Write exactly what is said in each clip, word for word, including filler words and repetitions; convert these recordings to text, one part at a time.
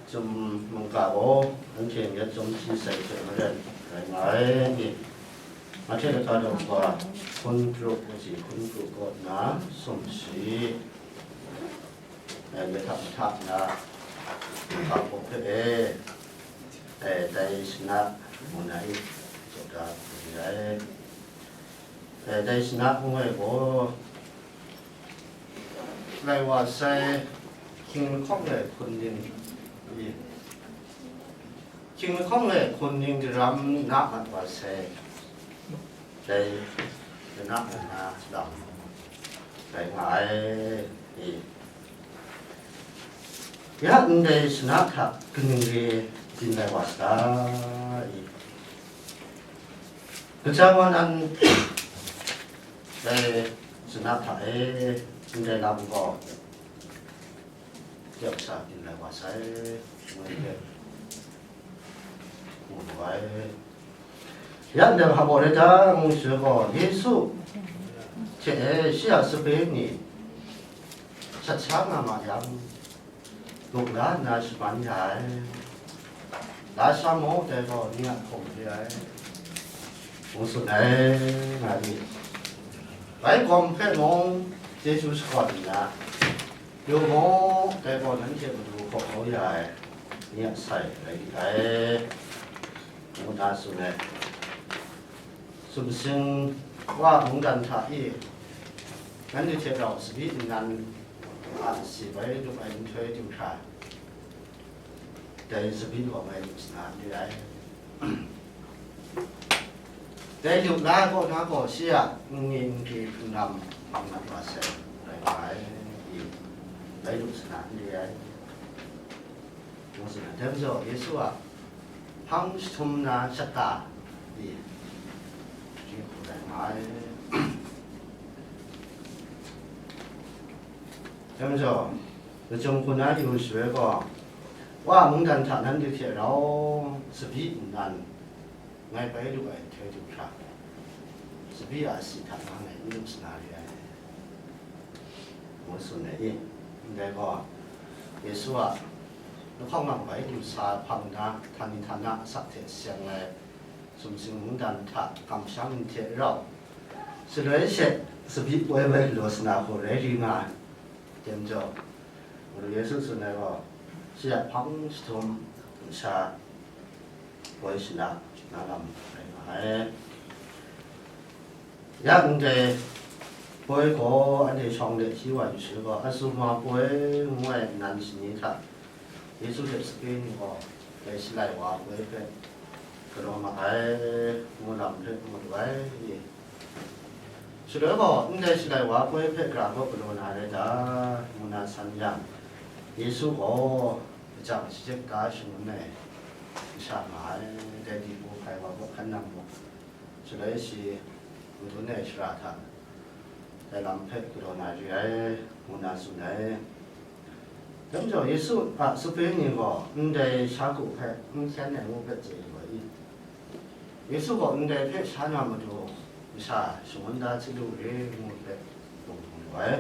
Chyum mungga gaw anhte myit chyum hti sai hte maren rai nga ai. Mahte lata daw hkun hkun pru, kaji hkun pru kaw nna sumshi, eh, myit hta mahta nna, mungga gaw hpe e, eh, dai shana ngu na i, jaw da ai. Eh, dai shana ngu ai gaw, lai wa sai, hkying lahkawng e hkun ning i, hkying lahkawng e hkun ning daram na mat wa sai, dai na mat na lam rai nga ai i. Ya ndai shana hta kaning re byin lai wa sa ta i? Gaja wa nan dai shana hta e ndai lam gaw, tep sa byin lai wa sai, ngu ai hpe, mu lu ai. Ya ndai hpa gaw rai ta, ngu shi gaw, Yesu hte e shi a sape ni shat sha nga ma yang, luk la nna shaman ya ai. Lasha mung dai gaw ni a hkum re ai, ngu tsun ai, nga ai. Bai gawm hpe mung chyeju shakawn nna, yu mu, dai gaw nanhte matu hkaw kau ya ai, ni a sai rai li ai, ngu na tsun ai. Sumsing wa mungdan hta e, nanhte hte rau tsabyi nnan a si bai lup ai nhtoi du hkra, dai tsabyi wa ngai lu sa na n re ai. Dai lu la ai kaw na gaw, shi a n-, n-, n-, n-, hpung lam hpang lam wa sai rai nga ai, i, bai lu sa na n re ai. Ngu tsun ai. Dai majaw, Yesu a hpang jahtum na shata, i, shi hku rai nga ai. Dai majaw, lachyum hku na yu shaloi gaw, wa mungdan hta nanhte hte rau tsabyi nnan ngai bai lu ai nhtoi du hkra, tsabyi a si hta na ngai n lu sa na re ai, ngu tsun ai i? Ndai gaw, Yesu a lahkawng lam bai lu sa hpang na, htani htana asak hte seng ai sumsing mungdan hta kamsham ni hte rau, shaloi she tsabyi poi bai galaw sa na hku rai ri nga ai. Dai majaw, Madu Yesu tsun ai gaw, shi a hpang jahtum nsha poi shana na lam rai nga ai. Ya ndai poi gaw anhte shawng de hti wa yu shaloi gaw, Azuma poi ngu ai nan shani hta Yesu hte sape ni gaw dai Shalai wa poi hpe galaw ma ai, ngu lam hpe mu lu ai. Shaloi gaw, ndai Shalai wa poi hpe gara gaw galaw na rai ta, ngu na san yang, Yesu gaw lajang shajek da shangun ai masha nga ai, dai di bu hkai wa gaw hkan nang mu, shaloi shi madun ai shara hta dai lam hpe galaw na re ai, ngu na tsun ai. Dai majaw, Yesu a sape ni gaw ndai sha ku hpe n hkyen ai ngu hpe chye lu ai i? Yesu gaw ndai hpe sha na matu masha shangun da chyalu re ngu hpe lung htung lu ai.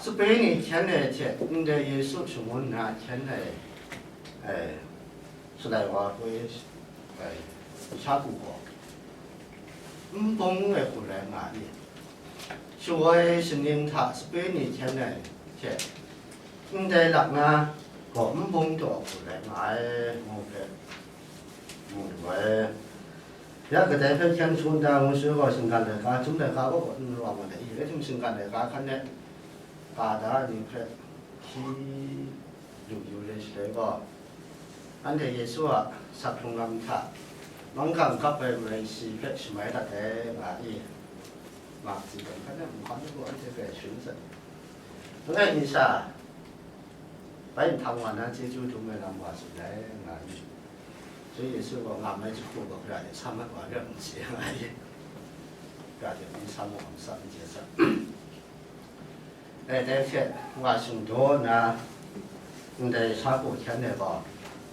Sape ni hkyen ai hte ndai Yesu shangun na hkyen ai, ai, Shalai wa poi, ai, sha ku gaw n bung ai hku rai nga i? Shawoi shaning hta sape ni hkyen ai hte ndai lak na gaw n bung taw hku rai nga ai, ngu hpe mu lu ai. Ya kadai hpe hkyen shangun da ngu shaloi gaw, shinggan laika, chyum laika gaw n rawng ai, i rai tim shinggan laika hkan e ka da ai ni hpe hti lu yu re shaloi gaw, anhte Yesu a sak hkrung lam hta manggang kap ai marai shi hpe shamai dat ai, nga i? Mak tsi dang hkan e, nhkwan hku anhte hpe sharin tsat. Langai mi sha, bai nhtang wa na chyeju dum ai lam wa tsun ai, nga i? Shi Yesu gaw ngam ai jahku gaw hkra de sa mat wa rai n chye, nga i? Hkra de n sa mu, n sa n chye sa. Dai, dai hte wa shingdaw nna, ndai sha ku hkyen ai gaw,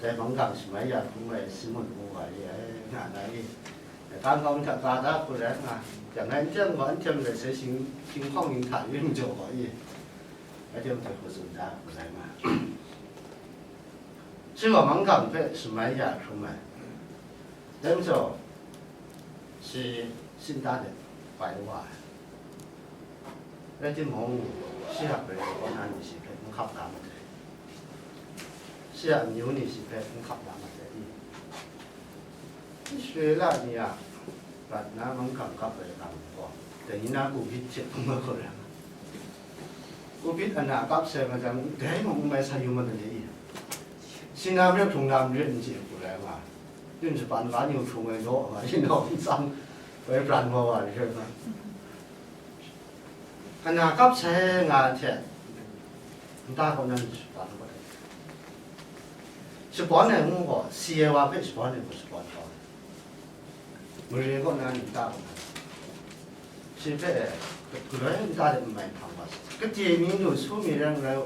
dai manggang shamai ya hkrum ai Simun ngu wa re ai, nga na i? Dai kang kau hta ka da hku rai nga, jang ngai n teng gaw, n teng let sai shing, hkying hkawng ning hta ring jaw gaw i? Rai tim hte hku tsun da hku rai nga. Shi gaw manggang hpe shamai ya hkrum ai. Dai majaw, shi shinta de bai wa ai. Rai timung, shi a mare kaw na ni shi hpe n hkap la mat ai. Shi a amyu ni shi hpe n hkap la mat ai. Israela ni a prat na manggang kap ai lam gaw, dai ni na Covid hte hpung ai hku rai nga. Covid ana kap sai ma jang, dai mung n mai sa yu mat ai. Shi na hpe hkrung na mare n chye hku rai nga. Yin shapan ga ni hkrung ai law, nga yin hkawm tsang, woi pran wa wa rai nga. Ana kap sai nga hte, nta kaw nan shapan wa ai. Shapan ai ngu gaw, si ai wa hpe shapan ai gaw shapan kau ai. Mare kaw na ni nta kaw na, shi hpe galoi nta de n mai hpang wa sai. Gade mi nu su mi rai n rai,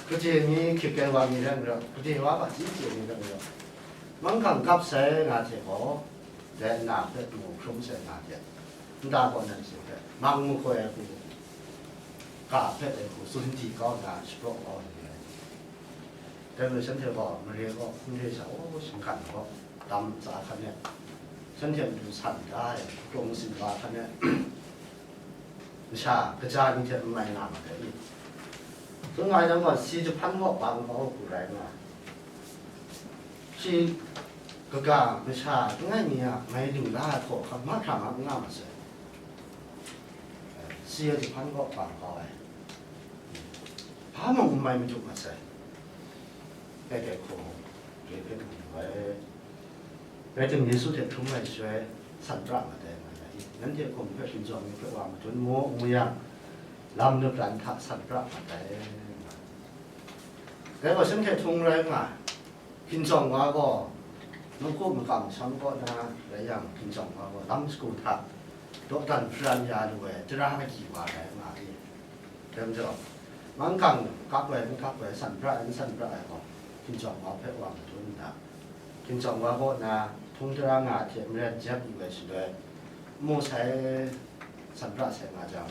gade mi hkyit kai wa mi rai n rai, gade wa hpaji chye mi rai n rai, manggang kap sai nga hte gaw, dai nna hpe mu hkrum sai nga hte, nta kaw nan shi hpe mang makoi ai hku, ga hpe ai hku tsun di kau nna, shapraw kau ai ni rai. Dai majaw shanhte gaw mare kaw n re sha, o, shinggan gaw dam ntsa hkan e, shanhte matu san da ai, krum sin wa hkan e, masha kaja ni hte n mai nga ma ai. Tsun nga ai jang gaw, si jahpan gaw bang kau hku rai nga, shi kaga masha langai mi a mai lu la ai hkaw hkam mahkra nga, nga ma sai. Si jahpan gaw bang kau ai. Hpa mung n mai madu mat sai. Dai dai hku re hpe mu ai. Rai timung, Yesu hte hkrum ai shaloi, san pra mat ai, nga ai. Nanhte hkum hpe hkinjawng ni hpe wa madun mu, ngu yang, lam lapran hta san pra mat ai, nga ai. Dai gaw, shanhte htung rai nga ai. Hkinjawng wa gaw, nawku makam sham kaw na rai yang, hkinjawng wa gaw, lam shagu hta dawdan hparan ya lu ai tara agyi wa rai nga ai. Dai majaw, manggang kap ai, n kap ai, san pra ai, n san pra ai gaw, hkinjawng wa hpe wa madun nna, hkinjawng wa kaw na hpung tara nga hte maren jep yu ai shaloi, mu sai, san pra sai nga jang,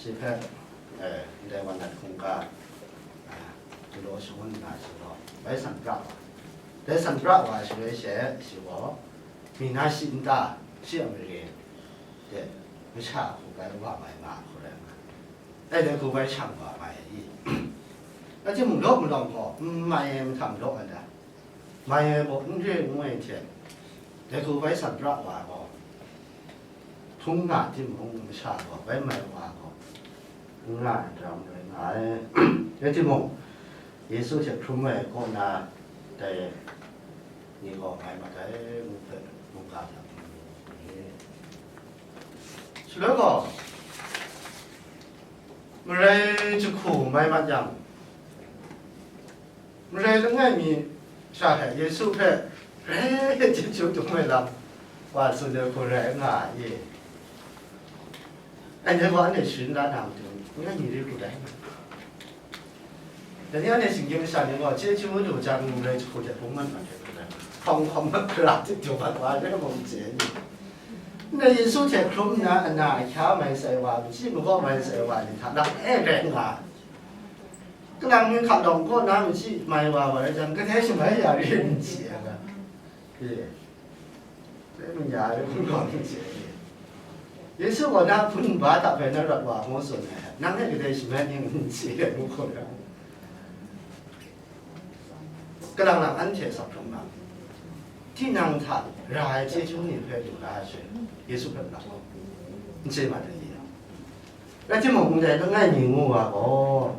shi hpe, eh, ndai wan nat hkungga, ah, galaw shangun nna shi gaw, bai san pra wa. Dai san pra wa ai shaloi she, shi gaw, mi na shi nta, shi a mare de, masha hku bai wa mai nga hku rai nga. Dai dai hku bai shang wa mai ai i? Rai timung, law malawng gaw n mai ai mahtang law ai da, mai ai gaw n re ngu ai hte, dai hku bai san pra wa ai gaw, hpung nga timung, masha gaw bai mai wa ai gaw, n nga ai daram rai nga ai. Rai timung, Yesu hte hkrum ai kaw na, dai ni gaw mai mat ai, ngu hpe mungga hta mu ai. Shaloi gaw, marai jahku mai mat yang, marai langai mi sha hte Yesu hpe grai chyeju dum ai lam wa tsun ai hku rai nga ai. Anhte gaw anhte sharin la na matu, langai mi re hku rai nga ai. Dai ni anhte shinggyim masha ni gaw, chyeju lu jang, marai jahku hte bungman mat ai hku rai, hkawng hkawng mat hkra hte jaw mat wa ai rai mung chye ai ni. Ndai Yesu hte hkrum nna, ana ahkya mai sai wa, machyi makaw mai sai wa ni hta, lap e rai nga ai. Kalang mi hka lawng kaw na machyi mai wa, wa rai jang, kadai shamai ya re n chye ai ga. E, dai mung ya ai hkrum gaw n chye ai. Yesu gaw na hpun nba hta bai na rawt wa ngu tsun ai, nang e kadai shamai ning n chye ai ngu hkrum ai. Kalang lang anhte asak hkrum nga, tinang hta ra ai chyeju ni hpe lu la ai shaloi, Yesu hpe la, n chye mat ai ni? Rai timung, ndai langai mi ngu wa gaw,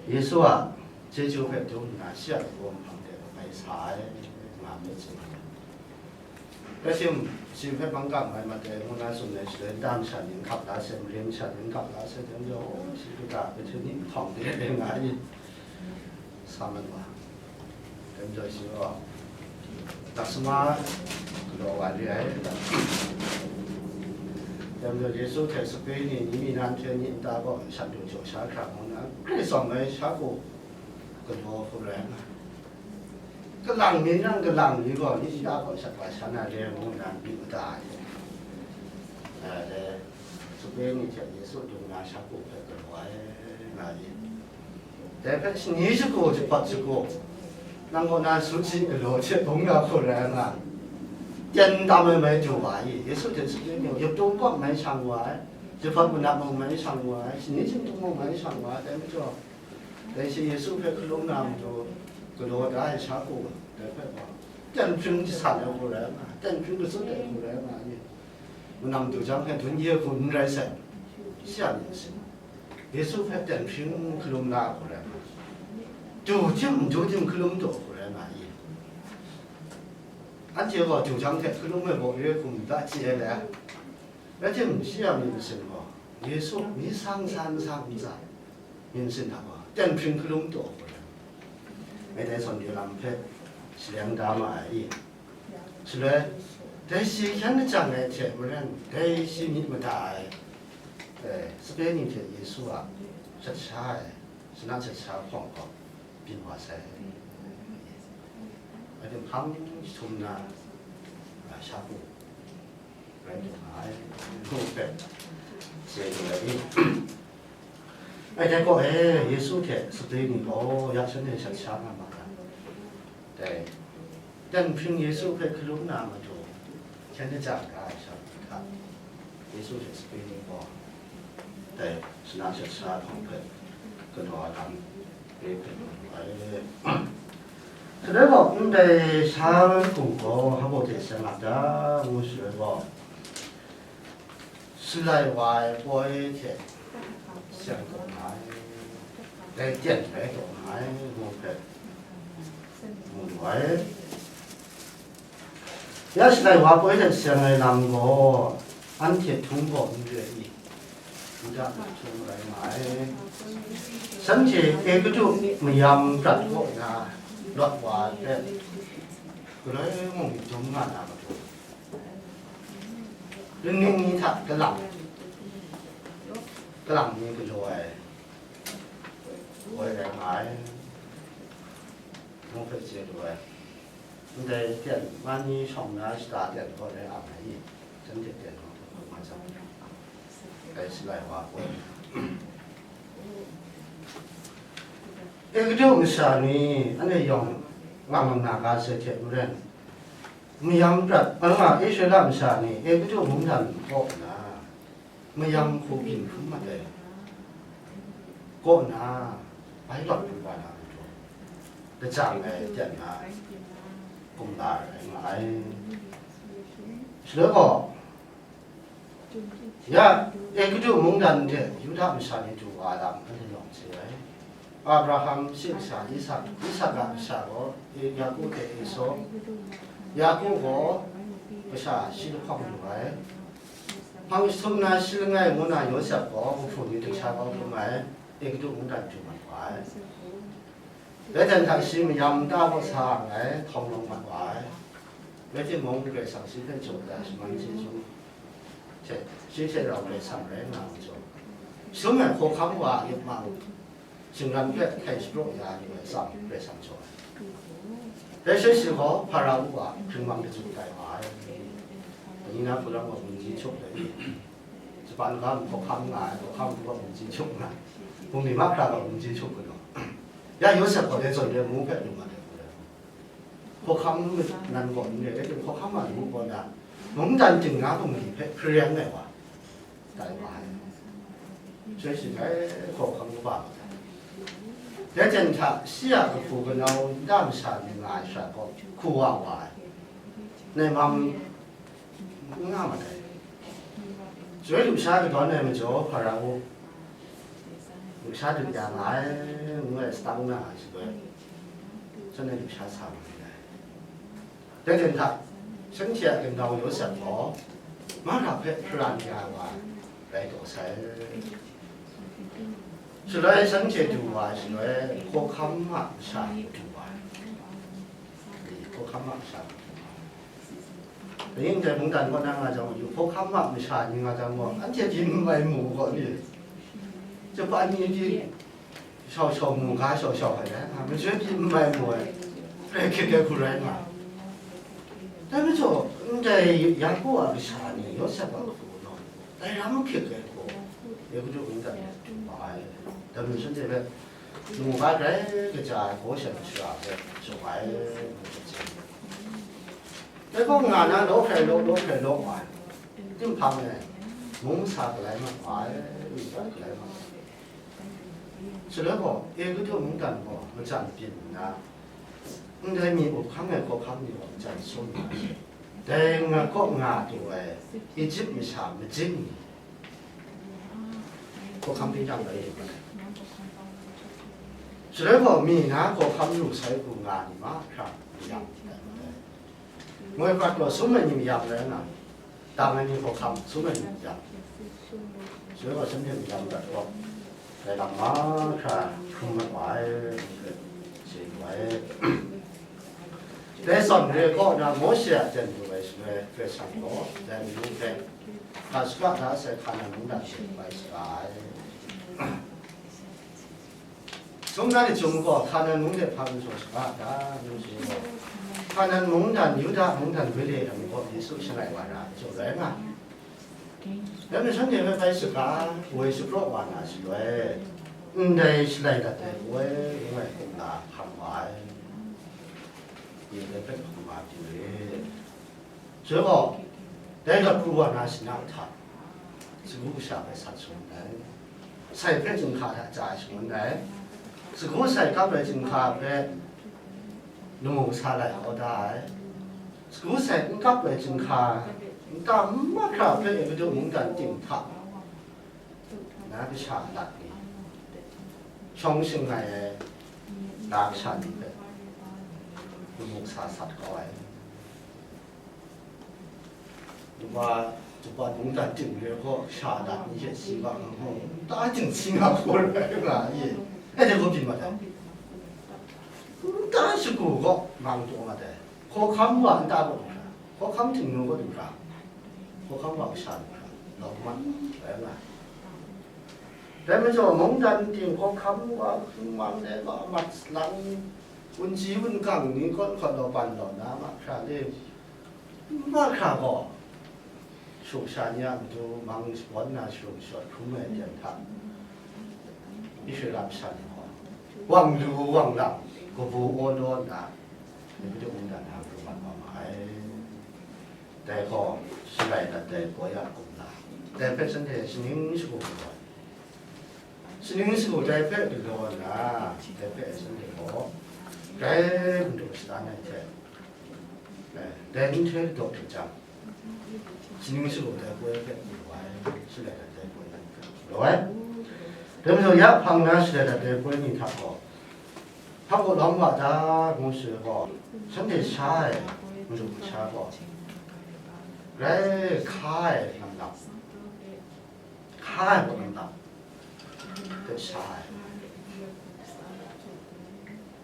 Yesu a chyeju hpe dum nna, shi a lagaw mahpang de bai sa ai, nga myit sha. Rai timung, shi hpe manggang mai mat ai ngu na tsun ai shaloi, nta masha ni n hkap la sai, mare masha ni n hkap la sai, dai majaw, shi hkruta hpe hte ni nhtawng de rai nga ai ni? Sa mat wa. Dai majaw shi gaw, daksama galaw wa re ai. Dai majaw Yesu hte sape ni, ni mi nan hte ni nta gaw shat du jaw sha hkra ngu na, grai tsawm ai sha gaw galaw hku rai nga. Kalang mi nang kalang mi gaw, ni nta gaw shat wa sha na re ngu na myit mada ai. Dai, sape ni hte Yesu dung na sha gaw hpe galaw ai, nga ai. Dai hpe shani shagu, jahpawt shagu, Nang kaw na sut si galaw hte bung na hku rai nga, tyen tam ai mai du wa i, Yesu hte sape ni gaw, yuptung pawng mai shang wa ai, jahpawt manap mung mai shang wa ai, shani shingtung mung mai shang wa ai, dai majaw, dai shi Yesu hpe hkalum na matu galaw da ai sha ku, dai hpe gaw, tyen hpring jasan ai hku rai nga, tyen hpring gasut ai hku rai nga i, manam du jang hpe dun ye hku n rai sai, shi a myit masin. Yesu hpe tyen hpring hkalum la hku rai nga, du tim, du tim hkalum taw hku rai nga i? Anhte gaw du jang hte hkalum ai baw re hkum da chye ai le? Rai tim, shi a myit masin gaw, Yesu mi sang san san ntsa, myit masin hta gaw, tyen hpring hkalum taw hku rai nga. Ngai dai sawn de lam hpe shaleng da ma ai i? Shaloi, dai shi hkyen lajang ai hte maren, dai shi myit mada ai, eh, sape ni hte Yesu a shat sha ai, shana shat sha hpawng gaw byin wa sai. Anhte hpang jahtum na, a, sha ku rai lu nga ai, hku hpe chye lu ai ni? Ai dai gaw, e, Yesu hte sape ni gaw ya shanhte shat sha nga ma ga. Dai, tyen hpring Yesu hpe hkalum na matu, hkyen lajang da ai sha hta, Yesu hte sape ni gaw, dai, shana shat sha hpang hpe galaw ai lam re hpe lu ai. Shaloi gaw, ndai sha hku gaw hpa baw hte seng a ta, ngu shaloi gaw, shalai wa ai poi hte seng taw nga ai, dai tyen rai taw nga ai, ngu hpe mu lu ai. Ya shalai wa poi hte seng ai lam gaw, anhte htung gaw n re i? Yuda myihtoi rai nga ai. Shanhte Egutu mayam prat kaw na lawt wa ai hpe, galoi mung dum nga na matu, ning ni hta kalang, kalang ni galaw ai, woi rai nga ai, ngu hpe chye lu ai. Ndai tyen, man ni shawng na shata tyen gaw dai ang ai i? Shanhte tyen gaw hkrum nga jang, dai shalai wa gaw, Egutu masha ni, anhte yawng nga mang na ga sai hte maren, mayam prat, a nga, Israela masha ni Egutu mungdan kaw na mayam hku byin hkrum mat ai, kaw na, bai lawt pru wa na matu, lajang ai tyen na kumla rai nga ai. Shaloi gaw, ya, Egutu mungdan hte Yuda masha ni du wa ai lam anhte yawng chye ai. Abraham shi kasha Isak, Isak a kasha gaw Yaku hte Esau, Yaku gaw kasha shi lahkawng lu ai. Hpang jahtum na shi langai ngu na Yawsep gaw, kahpu ni hte sha kau hkrum ai, Egutu mungdan du mat wa ai. Dai hten hta shi mayam nta kaw sa nngai, htawng lawm mat wa ai. Rai timung, Karai Kasang shi hpe jaw ai shaman chyeju hte, shi hte rau Karai Kasang rai nga ai majaw, sum ai hkawhkam wa a yupmang, shingran hpe hkai shapraw ya yu ai atsam Karai Kasang jaw ai. Dai she shi gaw Hpara-u a hpring mang daju tai wa ai. Dai ni na hpu lam gaw, Munji Hkyup dai ni, Japan ga hkawhkam nga ai, hkawhkam hku gaw Munji Hkyup nga ai, bungli mahkra gaw Munji Hkyup galaw. Ya Yawsep gaw dai zawn re ai mu hpe lu mat ai hku rai, hkawhkam nan gaw n re, rai timung, hkawhkam a lamu kaw na, mungdan ting na bungli hpe hpareng ai wa, tai wa ai. Shaloi shi dai hkawhkam kaba mat ai. Dai hten hta shi a kahpu kanau nta masha ni nga ai shara gaw hku wa wa ai. Nai mam n nga mat ai. Shaloi lusha kadawn ai majaw, Hpara-u lusha dut ya nga ai, ngu ai, satang na ai shaloi, shanhte lusha sa mat ai. Dai hten hta, shanhte a kanau Yawsep gaw Mara hpe hparan ya wa ai rai taw sai. Shaloi shanhte du wa ai shaloi, hkawhkam a masha du wa ai. Hkawhkam a masha du wa ai. Kaning dai mungdan kaw na nga jang, hkawhkam a masha ni nga jang gaw, anhte pyi n mai mu gaw ni? Japan ni pyi shau shau mu ga, shau shau ai, a, majoi pyi n mai mu ai, rai hkyit ai hku rai nga ai. Dai majaw, ndai Yaku a kasha ni Yawsep a hku gaw, dai ram hkyit ai hku, Egutu mungdan e du wa ai. Dai majaw shanhte hpe Mu ga grai kaja ai hkaw sha shara hpe jaw ai, ngu hte chye. Dai gaw nga na law hkrai law, law hkrai law wa ai. Tinghpang e, mung masa galai mat wa ai, mung galai mat wa ai. Shaloi gaw, Egutu mungdan gaw majan byin nna, ndai mi up hkang ai hkawhkam ni gaw majan sum nna, dai nga kaw nga du ai Egypt masha majin ni, hkawhkam dingdang rai lu ai. Shaloi gaw, mi na hkawhkam lu sai hku nga ni mahkra mayam rai lu ai. Moi prat gaw sum ai ni mayam rai nga, dang ai ni hkawhkam sum ai ni mayam. Shaloi gaw, shanhte mayam prat gaw, dai lam mahkra hkrum mat wa ai, ngu hpe chye lu ai. Dai zawn re kaw na Mawshe a jan du ai shaloi, Karai Kasang gaw dai manu hpe hkra shaga da sai Hkanan mungdan hte bai saga ai. Sumnan ni chyum gaw Hkanan mung de hpa n jaw shaga da, ngu hte gaw, Hkanan mungdan, Yuda mungdan gwi le ai gaw Yesu shangai wa ra ai jaw rai nga. Dai majaw shanhte hpe bai saga, woi shapraw wa na shaloi, ndai shalai dat ai woi ngu ai kumla hkam wa ai. Yin dai hpe hkam wa pyi re. Shaloi gaw, dai lawt pru wa na shana hta, sagu kasha hpe sat shangun ai, sai hpe chyinghka hta chya ai shangun ai, sagu sai kap ai chyinghka hpe lamu kasa lai hkaw da ai, sagu sai n kap ai chyinghka nta mahkra hpe Egutu mungdan ting hta na kasha lat ni, shawng shangai ai na kasha ni hpe lamu kasa sat kau ai. Npa, npa mungdan ting re hkaw, sha dat ni hte si wa hkang hkawng, nta ting si nga hkaw rai nga ye. E de gaw byin mat ai. Nta shagu gaw mang taw mat ai. Hkawhkam wa nta gaw du hkra, hkawhkam htingnu gaw du hkra, hkawhkam wa kasha du hkra, lawm mat rai nga. Dai majaw, mungdan ting hkawhkam wa hpung mang de wa mat lang, wunji wungang ni kawn hkawt law ban law na mahkra le, mahkra gaw, shu sha ni a matu mang shabawn na shalum shawt hkrum ai aten hta, Israela masha ni gaw, wang lu wang lang, kabu aw law nna, Egutu mungdan hta pru mat wa ma ai. Dai gaw, shalai dat ai poi a kumla, dai hpe shanhte shaning shagu galaw ai. Shaning shagu dai hpe galaw nna, dai hpe shanhte gaw, grai madu shadan ai hte, eh, dai nhtoi ladaw hte jang, shaning shagu dai poi hpe galaw ai, shalai dat ai poi hpe galaw ai. Dai majaw, ya hpang na shalai dat ai poi ni hta gaw, hpa gaw lawm wa da, ngu shaloi gaw, shanhte sha ai madu masha gaw, grai hka ai lam lam, hka ai gaw lam lam hpe sha ai,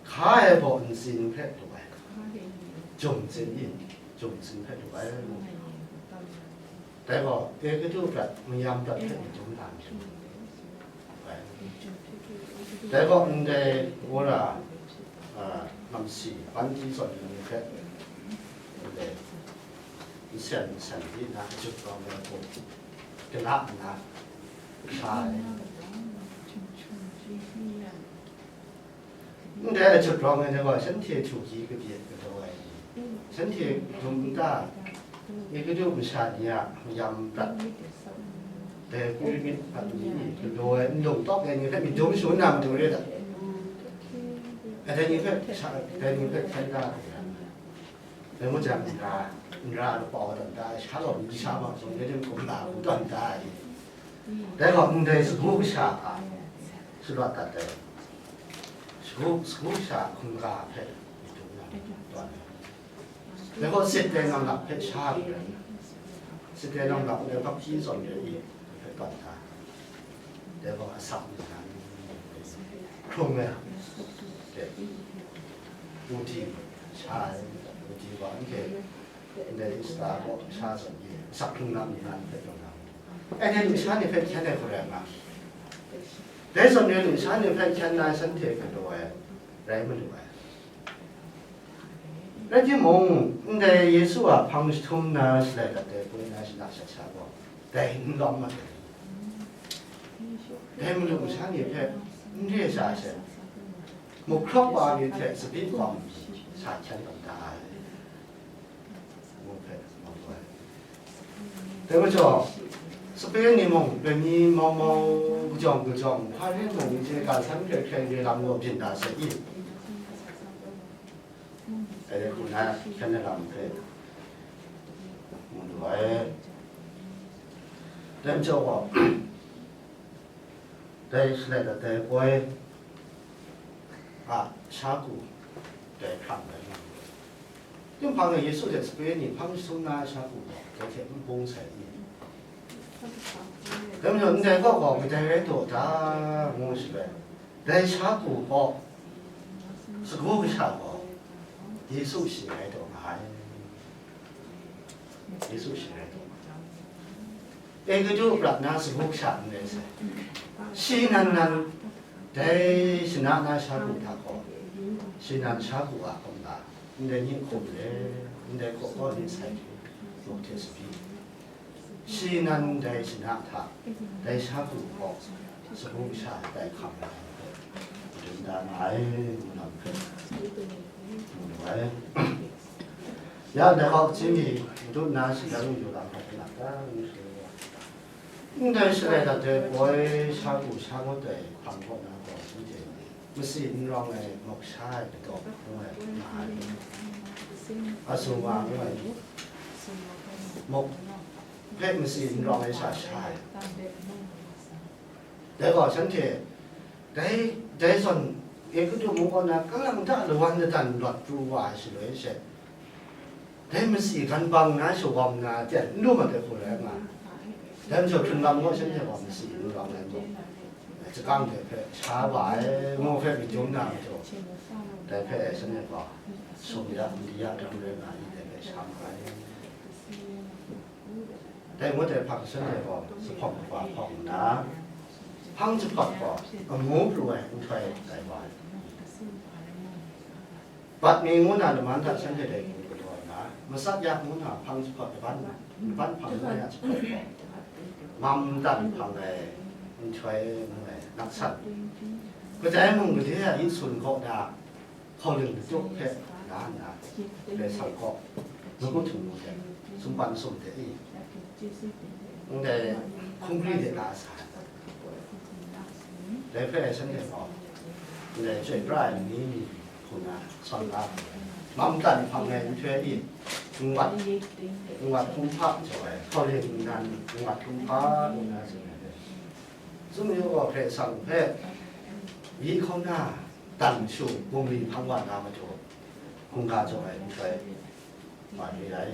hka ai gaw ntsin hpe du ai, jum ntsin, jum ntsin hpe du ai, ngu. Dai gaw, Egutu prat, mayam prat hpe madun na myit. Dai gaw, ndai wora, a, namsi, panti zawn ai ni hpe, ndai nsen nsen di na, jut rawng ai hku, gala nna, sha ai. Ndai a jut rawng ai ni gaw, shanhte htu hkyi kabye galaw ai ni, shanhte dum nta, Egutu masha ni a mayam prat, dai pyramid prat ni, galaw ai, nlung tawk ai ni hpe myit dum shangun na matu re ai. Dai ni hpe, dai ni hpe hkyen da ai. Dai ngut jang, n ra, n ra ai pau tawn da ai, sha gaw n sha ma, zawn de dim kumla hku tawn da ai. Dai gaw ndai sagu kasha hta shalawt dat ai, sagu, sagu kasha hkungga hpe tawn ai. Dai gaw sit ai nang lap hpe sha ai, sit ai nang lap e bapti zawn de i hpe tawn da ai. Dai gaw asak ni nan hkrung ai, dai, udi sha ai, udi wa anhte ndai Ista gaw sha zawn i asak hkrung na mi nan hpe tawn na. Anhte lusha ni hpe hkyen ai hku rai nga, dai zawn e lusha ni hpe hkyen na shanhte galaw ai rai malu ai. Rai timung, ndai Yesu a hpang jahtum na shalai dat ai poi na shana shat sha gaw, dai n lawm mat ai. Dai malu masha ni hpe n re sha she, Muk hkrawk wa ni hte tsabyi kawm sa hkyen tawn da ai. Muk hpe, muk ai. Dai majaw, sape ni mung, lani mau mau, kajawng kajawng, hpa rin mung, chye ga san hkrai hkrai re lam gaw byin da sai i. Dai hku na hkyen ai lam hpe mu lu ai. Dai majaw gaw, dai shalai dat ai poi a sha ku dai hkrang rai nga. Tinghpang e Yesu hte sape ni hpang jahtum na sha ku gaw, dai hte n bung sai i? Dai majaw, ndai kaw gaw kadai rai taw ta, ngu shaloi, dai sha ku gaw, sagu kasha gaw, Yesu shi rai taw nga ai. Yesu shi rai taw nga ai. Egutu prat na sagu sha n rai sai. Shi nan nan dai shana na sha ku hta gaw, shi nan sha ku a hkum ga, ndai ning hkum le, ndai hkaw kaw ni sai hte, muk hte sabi. Shi nan dai shana hta, dai sha ku hkaw, sagu sha dai hkam ai hpe, dum da nga ai, ngu lam hpe, mu lu ai. Ya, dai hkawk hkying mi, n dut nna shadang yu lam hkawk hpe lap ta, n shani wa. Ndai shalai dat ai poi sha ku sha ngut ai hpang kaw na gaw, shanhte masi n rawng ai muk sha ai ladaw ngu ai, nga ai. Asu nga ngu ai muk hpe masi n rawng ai sha sha ai. Dai gaw, shanhte dai, dai zawn Egutu mung kaw na kalang ta lawan ladan lawt pru wa ai shaloi she, dai masi gan bang na shawam na ten n lu mat ai hku rai nga. Dai majaw hkrun lam gaw shanhte gaw masi n lu lam ai majaw, chakang hte hpe sha wa ai, ngu hpe myit dum na majaw, dai hpe shanhte gaw sum ya, n di ya, dang rai nga i, dai hpe sha ma ai. Dai ngut ai hpang shanhte gaw, zuphpawng kaba hpawng nna, hpang jahpawt gaw, amu pru ai nhtoi tai wa ai. Bat mi ngu na laman hta shanhte dai hku galaw nna, matsat yak ngu na hpang jahpawt laban, laban hpang ngu na jahpawt gaw, mam dan hpang ai nhtoi ngu ai, naksan. Kadai mung gade a itsun kaw na, hkauling latuk hpe la nna, Karai Kasang kaw, lagu htum nu hte, sumpan sum hte i, ndai hkungri de la sa ai. Dai hpe shanhte gaw, ndai chyoi pra ai ni ni hku na sawn la, mam dan hpang ai nhtoi i, nwat, nwat kumhpa jaw ai, hkauling nnan nwat kumhpa ngu na tsun ai. Tsun yu gaw, Karai Kasang hpe, yi hkauna, dan shu bungli hpang wa na matu, hkungga jaw ai nhtoi wa re ai.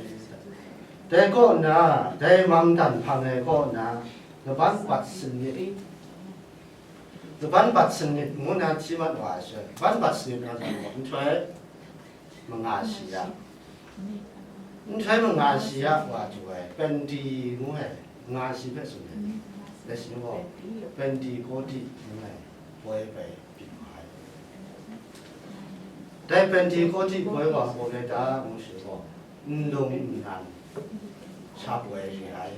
Dai kaw nna, dai mang dan hpang ai kaw nna, laban bat sanit, laban bat sanit ngu na hti mat wa ai sha, laban bat sanit na zawn gaw, nhtoi manga shi ya, nhtoi manga shi ya wa du ai, Penti ngu ai, nga shi hpe tsun ai, dai shi gaw, Pentikoti ngu ai, poi bai byin wa ai. Dai Pentikoti poi wa hpaw rai ta ngu shi gaw, nlung nnan sha poi re ai.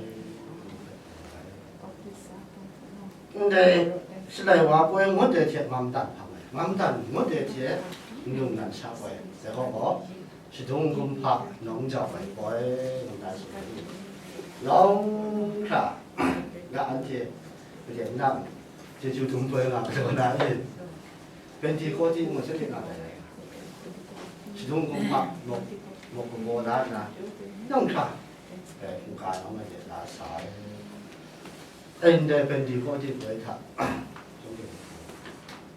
Ndai shalai wa poi ngut ai hte mam dan hpang ai, mam dan ngut ai hte nlung nnan sha poi, dai gaw gaw, shadung kumhpa nawng jau ai poi ngu na tsun ai. Yawng hkra, ya anhte made nang chyeju dum poi nga galaw na e. Pentikoti mung shanhte nga ai, shadung kumhpa muk, muk kagaw la nna, yawng hkra, eh, hkungga nawng ai de la sa ai. Ndai Pentikoti poi hta,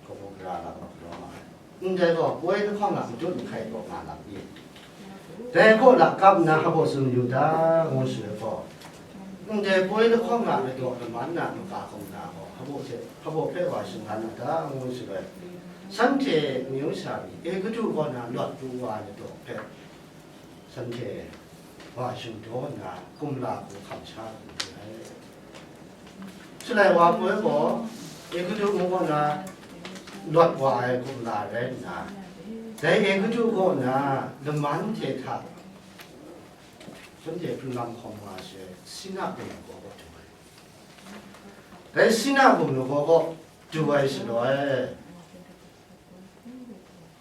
kabu gara lam rawng ai. Ndai gaw poi lahkawng a matut mahkai taw nga lam i? Dai kaw lakap nna hpabaw tsun yu ta, ngu shaloi gaw, ndai poi lahkawng a ladaw laman na maka hkawng na gaw, hpabaw hte, hpabaw hpe wa shinggan na ta, ngu shaloi, shanhte amyu sha ni Egutu kaw na lawt pru wa ai ladaw hpe, shanhte wa shingdaw nna, kumla hku hkam sha lu ai. Shalai wa poi gaw, Egutu mung kaw na lawt wa ai kumla rai nna, dai Egutu kaw na laman hte hta shanhte hpring lam hkawm wa ai, Sina bum lagaw kaw du ai. Dai Sina bum lagaw kaw du ai shaloi,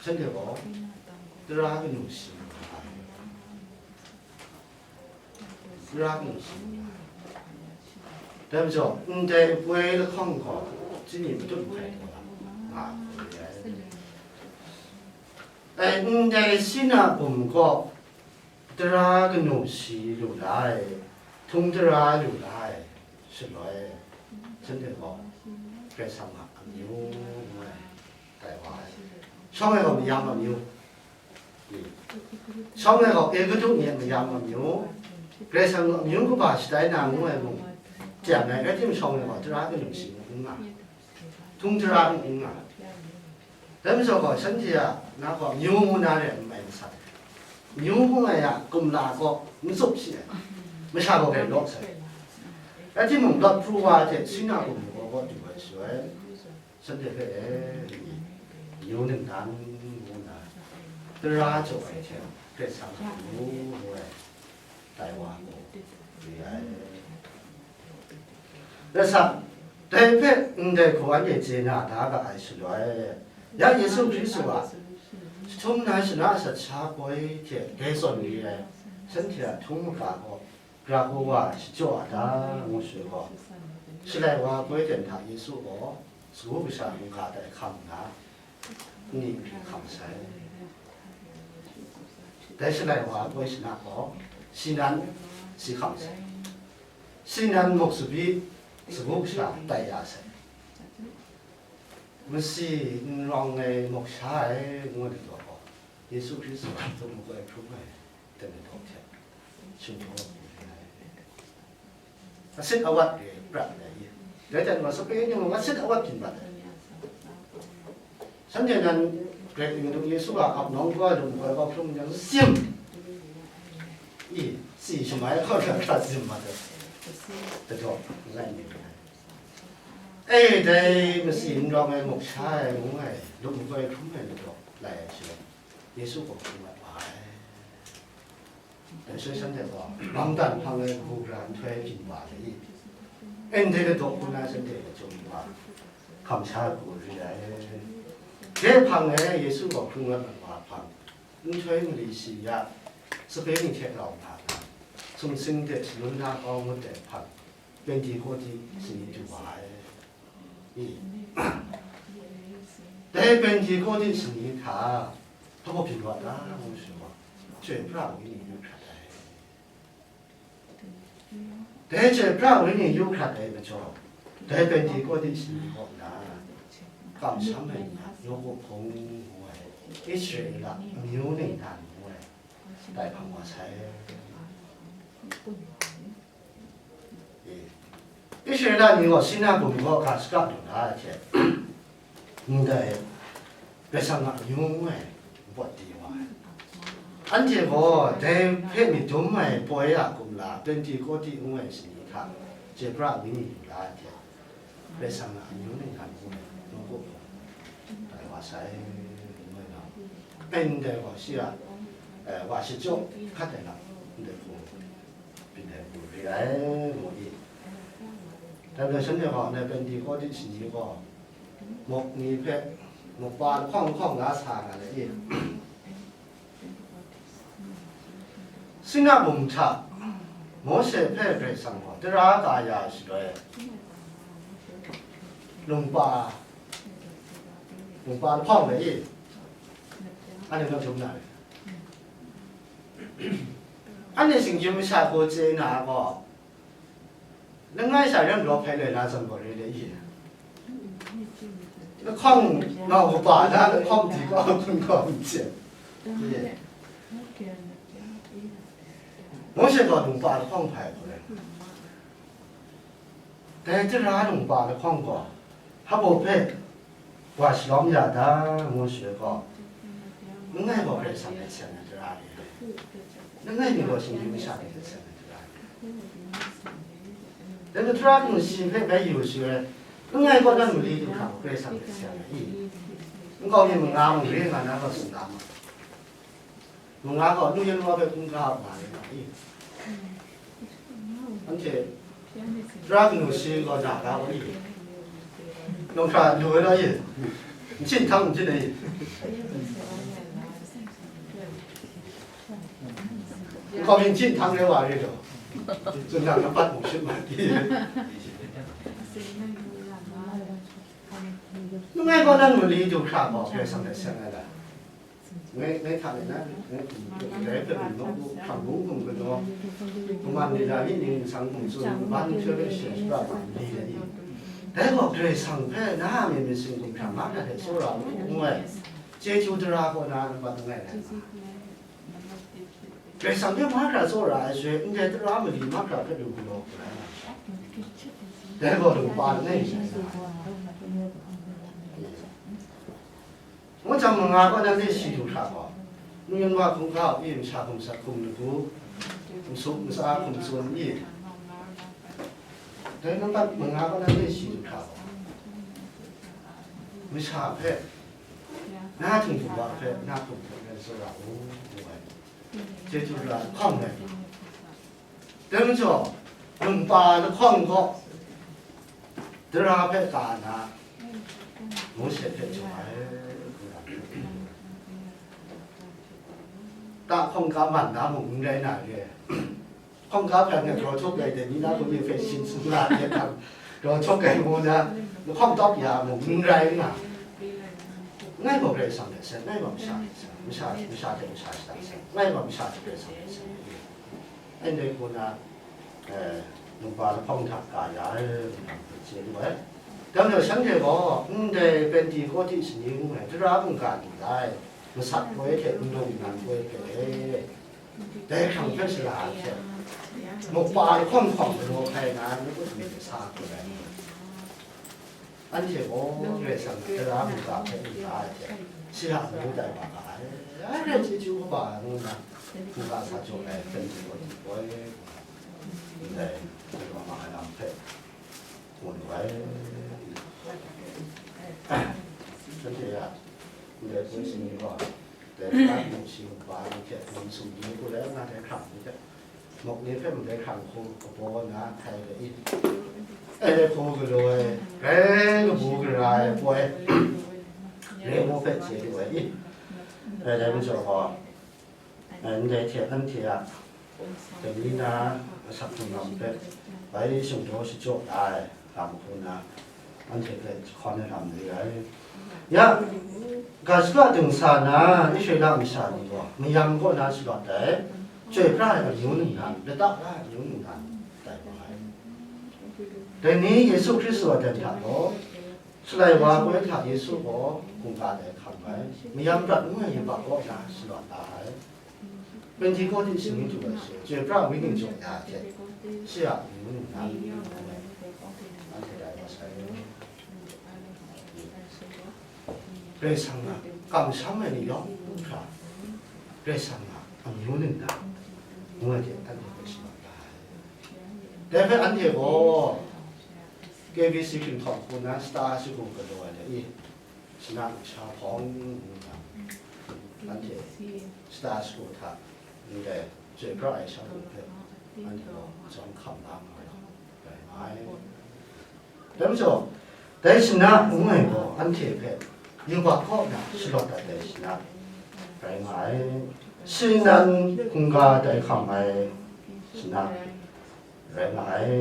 Shanhte gaw tara kanu shi nga ai. Tara kanu shi nga ai. Dai majaw, ndai poi lahkawng gaw, chyeju matut mahkai taw na nga ai. Ai, ndai Sina bum gaw, tara kanu shi lu la ai, htung tara lu la ai, shaloi, shanhte gaw, Karai Kasang a amyu ngu ai, tai wa ai. Shawng e gaw mayam amyu, shawng e gaw Egutu ni a mayam amyu, Karai Kasang gaw amyu kaba shatai na ngu ai mung, chyam ai, rai timung shawng e gaw tara kanu shi ngu n nga, htung tara ngu n nga. Dai majaw gaw, shanhte a na gaw, amyu ngu na re ai n mai masat. Amyu hkung ai a kumla gaw n tsup shi ai, masha gaw grai lawk sai. Rai timung, lawt pru wa hte Sina bum gaw gaw du ai shaloi, shanhte hpe, e, amyu ningnan ngu na, tara jaw ai hte, Karai Kasang a amyu ngu ai, tai wa gaw re ai. Rai sa, dai hpe ndai hku anhte chye na da ga ai shaloi, ya Yesu Hkristu a jahtum na shana sat sha poi hte dai zawn re ai, shanhte a htung maga gaw, gara hku wa shachyaw a ta ngu shaloi gaw, Shalai wa poi ten hta Yesu gaw sagu kasha mungga dai hkam nna, nni nkri hkam sai. Dai Shalai wa poi shana gaw, sinan si hkam sai. Sinan muk tsabyi sagu kasha tai ya sai. Masi n rawng ai muk sha ai ngu ai daw gaw, Yesu Hkristu a htung makoi hkrum ai, dai daw hte shinghpaw ai. Asit awat re ai prat ai. Dai hte mung sape ni mung asit awat byin mat ai. Shanhte nan Gret Yesu a ap nawng gaw ai lum gaw ai hkrum yang sim. I, si shamai gaw hkra hkra sim mat ai. Daw, langai mi ai. E, dai masi n rawng ai muk sha ai ngu ai, lum gaw ai hkrum ai daw lai ai shaloi, Yesu gaw hkrum ai wa ai. Dai shaloi shanhte gaw, mangdan hpang ai kabu gara nhtoi byin wa ai i? Ndai ladaw hku na shanhte lachyum wa, hkam sha ai hku re ai. Dai hpang e Yesu gaw hkrung rawt ai wa hpang, nhtoi mali shi ya, sape ni hte rau na, sumsing de shangun na kau ngut ai hpang, Pentekote shani du wa ai. I, dai Pentekote shani hta, hpa byin wa ta ngu shaloi, chyoi pra ai ni yu hkrat ai. Dai chyoi pra ai ni yu hkrat ai majaw, dai Pentekote shani kaw na, kamsham ai ni a nawku hpung ngu ai, Israela amyu ningnan ngu ai, dai hpang wa sai. Israela ni gaw Sina bum kaw ga shaka lu na hte, ndai Karai Kasang a amyu ngu ai npawt di wa ai. Anhte gaw dai hpe myit dum ai poi a kumla, Pentekote ngu ai shani hta, chyoi pra ai ni lu la ai hte, Karai Kasang a amyu ningnan ngu ai nawku hpung tai wa sai, ngu ai lam. Ndai gaw shi a, eh, wa shachyaw hkat ai lam, ndai hku byin ai hku re ai, ngu i. Dai hpe shanhte gaw, ndai Pentekote shani gaw, muk ni hpe, muk pa lahkawng lahkawng la sa nga ai i? Sina bum hta Mawshe hpe Karai Kasang gaw tara ka ya ai shaloi, lungpa, lungpa lahkawng ai i? Anhte hkam htum na re. Anhte shinggyim masha hku chye na gaw, langai sha ren galaw hpai loi na zawn gaw re le i? Lahkawng nau kaba na lahkawng di kau hkun kau n hte. Mawshe gaw lungpa lahkawng hpai hku rai. Dai tara lungpa lahkawng gaw, hpa baw hpe wa shalawm ya da, ngu shaloi gaw, langai gaw Karai Kasang hpe seng ai tara ni, langai mi gaw shinggyim masha ni hpe seng ai tara ni. Dai mahtara kanu shi hpe bai yu shaloi, langai gaw nang mali du hkra gaw Karai Kasang hpe seng ai i? Nkau mi manga mung re nga na gaw tsun da ma. Manga gaw nu yan wa hpe hkungga nga ai nga i? Anhte tara kanu shi gaw na ga wa i? Nang hkra lu ai la i? N chyin htang n chyin ai. N kaw mi n chyin htang re wa re law. Zun nang na pat mung shut ma di. Nung ai gaw nang mali du hkra gaw Karai Kasang hte seng ai la. Ngai, ngai hta ngai na, ngai, ngai hpe nawku hkrang bung hkum kanu, kaman ni la ni ning nsang hkum tsun, ban hpe hpe she shara ma ni la ni. Dai gaw Karai Kasang hpe na a myit myit sin hkum hkra mahkra hte tsawra u, ngu ai. Chyeju tara kaw na, nang bat ngai rai nga. Karai Kasang hpe mahkra tsawra ai shaloi, ndai tara mali mahkra hpe lu galaw hkra ai. Dai gaw lungpa langai mi rai nga ai. Ngu jang manga kaw na myit si du hkra gaw, n-gun wa hkungga u i, masha hkum sat hkum lagu, masuk matsa hkum tsun i, dai nang gat manga kaw na myit si du hkra gaw, masha hpe, na htingbu wa hpe, na hkum hpe rai tsawra u, ngu ai. Chyeju tara lahkawng rai. Dai majaw, num pa lahkawng gaw, tara hpe ka na, Mawshe hpe jaw ai, tahkawng ka man na mung n rai na re. Hkawng ka hpe ngai grau htuk ai dai ni na hku mi hpe shin sung la ai hte hkrang, grau htuk ai ngu na, lahkawng tawk ya mung n rai nga. Ngai gaw Karai Kasang hte seng, ngai gaw masha hte seng, masha, masha hte masha shada seng, ngai gaw masha hte Karai Kasang hte seng. Ndai hku na, eh, numpa lahkawng hta ka ya ai, ngu na hpe chye lu ai. Dang yang shanhte gaw, ndai Pentekote shani ngu ai, tara mungga ni lai, masat poi hte nlung nnan poi hpe e, dai hkrang hpe sala ai hte, mukpa lahkawng hkawng galaw hkai na, ni kut mi sa hku rai. Anhte gaw Karai Kasang a tara mungga hpe n la ai hte, shi a ngu tai wa ga ai. Ai rai chyeju kaba ngu nna, hkungga sa jaw ai hpe n jaw ai, ndai, galaw nga ai lam hpe, mu lu ai. Shanhte a, ndai poi shani gaw, dai tara mungga hpe, ngam sum ni hku rai nga, dai hkrang ni hte, muk ni hpe ndai hkrang hku kabaw na hkai ai i. Ai dai hku galaw ai, grai kabu gara ai poi, re mu hpe chye lu ai i. Ai dai majaw gaw, ai ndai hte anhte a dai ni na asak hkrung lam hpe bai shingdaw shajaw ai lam hku na, anhte hpe jahkawn ai lam re ai. Ya, ga shaka dingsa na Israela masha ni gaw mayam kaw na shalawt ai, chyoi pra ai amyu ningnan, lata la ai amyu ningnan tai wa ai. Dai ni Yesu Hkristu a dan hta gaw, Shalai wa poi hta Yesu gaw hkungga dai hkam ai, mayam prat ngu ai yubak kaw na shalawt la ai. Pentekote shani du ai she, chyoi pra wenyi jaw ya hte, shi a amyu ningnan, anhte rai wa sai. Karai Kasang a kamsham ai ni yawng hkra, Karai Kasang a amyu ningnan, ngu ai hte anhte hpe shalawt la ai. Dai hpe anhte gaw, K B C hkinghtawn hku na shata shagu galaw ai le i, shana nsha hpawng ngu na, anhte shata shagu hta ndai chyoi pra ai shagu hpe anhte gaw jawm hkam la nga ai rai nga ai. Dai majaw, dai shana ngu ai gaw anhte hpe yubak kaw na shalawt dat ai shana rai nga ai. Shi nan hkungga dai hkam ai shana rai nga ai,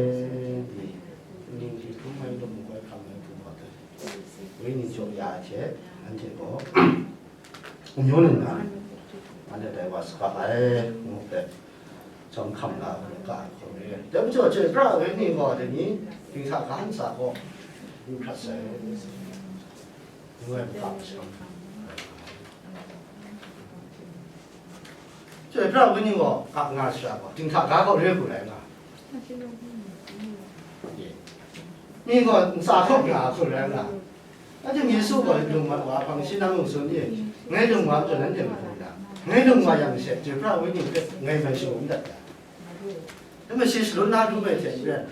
ni, ning hti hkrum ai, lum makoi hkam ai hku gaw dai, wenyi jaw ya ai hte, anhte gaw amyu ningnan, anhte dai wa saga ai, ngu hpe, jawm hkam la ai, ga ai hku re. Dai majaw, chyoi pra ai wenyi gaw, dai ni, dinghta ga ntsa gaw, yu hkrat sai. Ngu ai makam sham. Chyoi pra ai wenyi gaw, ap nga shara gaw, dinghta ga gaw re hku rai nga. Ye. Mi gaw ntsa hkawk nga hku rai nga. Anhte Yesu gaw lung mat wa hpang shi nang mung tsun ye. Ngai lung wa majaw nanhte mung lung na. Ngai lung wa yang she, chyoi pra ai wenyi hpe ngai mai shalawm dat ya. Dai majaw shi shalun na dum ai hte maren,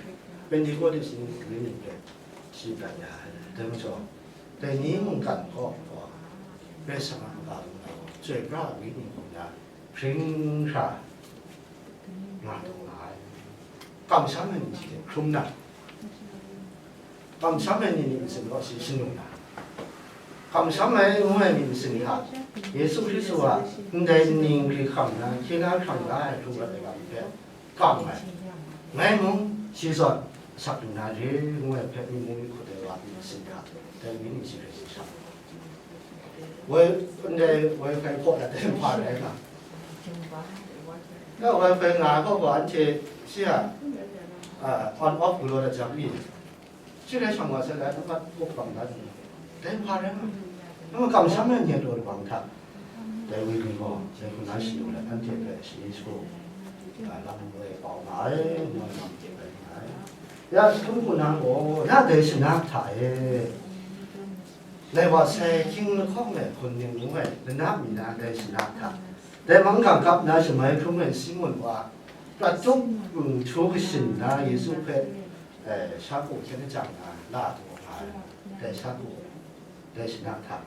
Pentekote shani wenyi hpe shi dat ya ai. Dai majaw, dai ni mungkan gaw, gaw, Karai Kasang a maka lung na gaw, chyoi pra ai wenyi hku na, hpring hkra nga taw nga ai. Kamsham ai ni hte hkrum na, kamsham ai ni myit masin gaw shi shanu na, Kamsham ai ngu ai myit masin hta, Yesu Hkristu a ndai nni nkri hkam na, hkye na hkrang la ai hkrum rat ai lam hpe kam ai. Ngai mung shi zawn asak lu na re ngu ai hpe myi mung myit hkut ai wa myit masin hta, dai ni ni shi hpe shi shang. Woi, ndai woi hkai hpaw na dai hpa rai nga. Ya woi hkai nga ai hpaw gaw anhte shi a, a, on off galaw dat jang mi. Shi rai shang wa sai la, nambat hpaw kang dat ni. Dai hpa rai nga. Nama kamsham ai ni a daw labang hta. Dai woi ni gaw, sai hku na shi lu let, anhte hpe shi su, a, lam woi pau nga ai, ngu ai lam hte rai nga ai. Ya, shi hkum hku na gaw, ya dai shana hta e. Lai wa sai hkying lahkawng ai hkun ning ngu ai, lana mi na dai shana hta, dai mungkan kap na shamai hkrum ai Simun wa, prat tup, mm, htu kashin na Yesu hpe, eh, sha ku hkyen jang na, la du nga ai, dai sha ku, dai shana hta,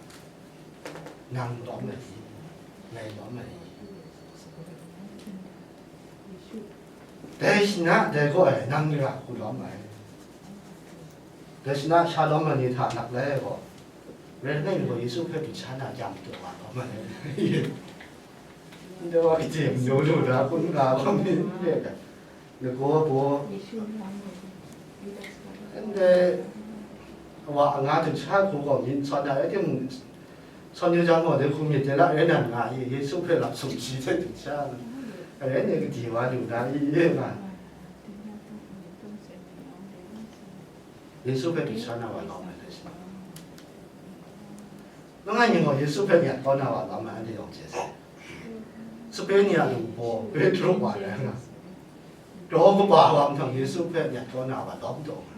nang lawm ai i, ngai lawm ai i, dai shana dai gaw ai, nang ra hku lawm ai. Dai shana sha lawm ai ni hta nak lai ai gaw, rai nna gaw Yesu hpe du sha na jang du wa lawm ai. Ndai wa kaji manu lu na kun nga wa mi n re ai, lagaw baw, ndai wa anga du sha hku gaw myit sawn ai, rai timung, sawn yu jang gaw, dai hku myit dai la rai nan nga i, Yesu hpe lam sumshi hte du sha na, rai ni kaji wa lu na i, e nga. Yesu hpe du sha na wa lawm ai hte shi. Langai mi gaw Yesu hpe myat kau na wa lawm ai, anhte yawng chye sai. Sape ni a lungbaw, Petru wa rai nga. Daw kaba wa mahtang Yesu hpe myat kau na wa lawm taw nga.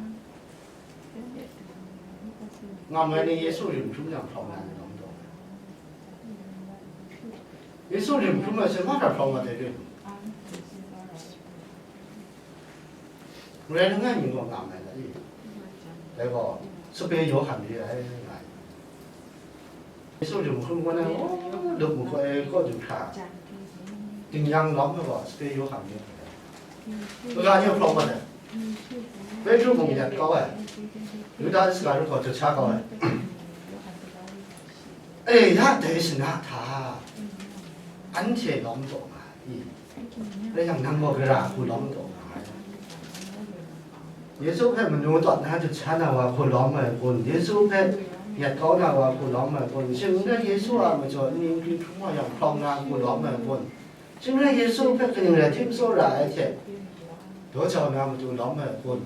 Ngam ai ni Yesu rim hkrum yang hprawng na ni lawm taw nga. Yesu rim hkrum ai hte mahkra hprawng wa dai rim. Rai langai mi gaw nga mai la i? Dai gaw, sape Yawhan re ai nga ai. Yesu rim hkrum gaw na, oh, lup makoi kaw du hkra, ding yang lawm ai gaw, sape Yawhan re ai. Kaga ni hprawng mat ai. Petru mung myat kau ai. Yuda Iskariot gaw du sha kau ai. E, ya dai shana hta, anhte lawm taw nga i? Rai yang, nang gaw gara hku lawm taw nga ai. Yesu hpe manu tawn na du sha na wa hku lawm ai kun? Yesu hpe myat kau na wa hku lawm ai kun? Shing n rai Yesu a majaw nni nkri hkrum wa yang hprawng na hku lawm ai kun? Shing n rai Yesu hpe kaning rai tim tsawra ai hte daw jau na matu lawm ai kun?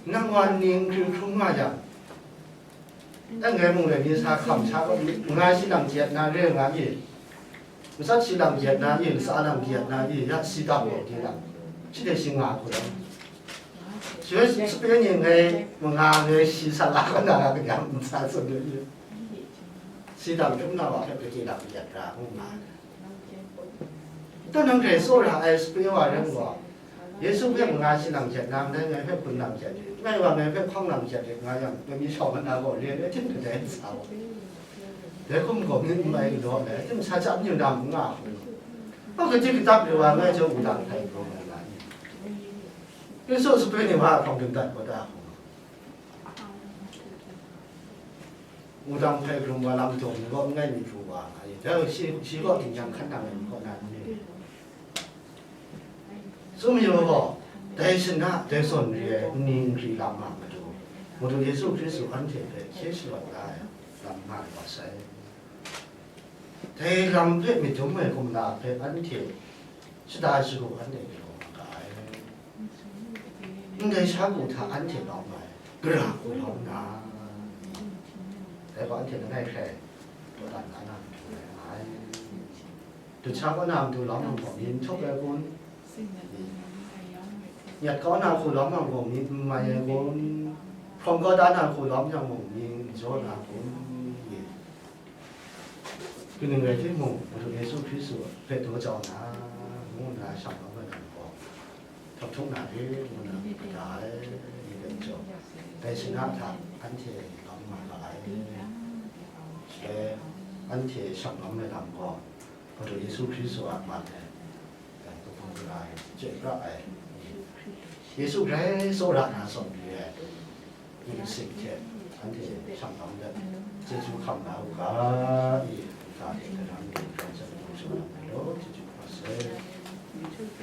Nang wa nni nkri hkrum nga yang, dang ngai mung rai ni sa hkam sha gaw, nga shi lam jat na re nga i? Matsat shi lam jat na i? Latsa lam jat na i? Ya, shi dang gaw di lam, shi hte shi nga hku lam. Shi rai sape ni ngai manga ngai shi sa la kaw na ra kanyang n sa tsun de i? Shi dang hkrum na wa hpe gade lam jat ra ngu nga ai. Dai nang hte tsawra ai sape wa rai gaw, Yesu hpe manga shi lam jat na, ndai ngai hpe hpun lam jat rit, ngai wa ngai hpe hkawng lam jat rit nga yang, dai mi shawng mat na gaw, re ai hte kadai n sa gaw, dai hkum gaw myit n mai galaw ai, tim sa chap yu na n nga hku, a kaji katak re wa ngai jaw wudang htai pru ai nga ni? Yesu sape ni wa hkawng dun dat kau da hku. Wudang hpe hkrum wa lam jaw ni gaw n rai mi pru wa nga i? Dai shi, shi gaw ding yang hkan nang ai ni kaw na n ni? Tsun mayu gaw, dai shana, dai zawn re ai nni nkri lam a matu, Madu Yesu Hkristu anhte hpe hkye shalawn la ai lam nga ai wa sai. Dai lam hpe myit dum ai kumla hpe anhte shada shagu anhte galaw nga ga ai. Ndai sha ku hta anhte lawm ai, gara hku lawm na, dai gaw anhte langai hkrai dawdan la na matu rai nga ai. Du sha kau na matu lawm yang gaw, myit n htup ai kun? Myat kau na hku lawm yang gaw, myit n mai ai kun? Hprawng kau da na hku lawm yang gaw, myit n jaw na kun? Kaning rai timung, Madu Yesu Hkristu hpe daw jau na, ngu nna shang lawm ai lam gaw, hkap htung na re, ngu nna mada ai, ni hpe n jaw, dai shana hta anhte lawm nga ga ai. Shi anhte shang lawm ai lam gaw, Madu Yesu Hkristu a man e, kabu gara ai, chye pra ai, Yesu grai tsawra na zawn re ai, myit sing hte anhte shang lawm let, chyeju hkam la u ga, i, ga hte daram re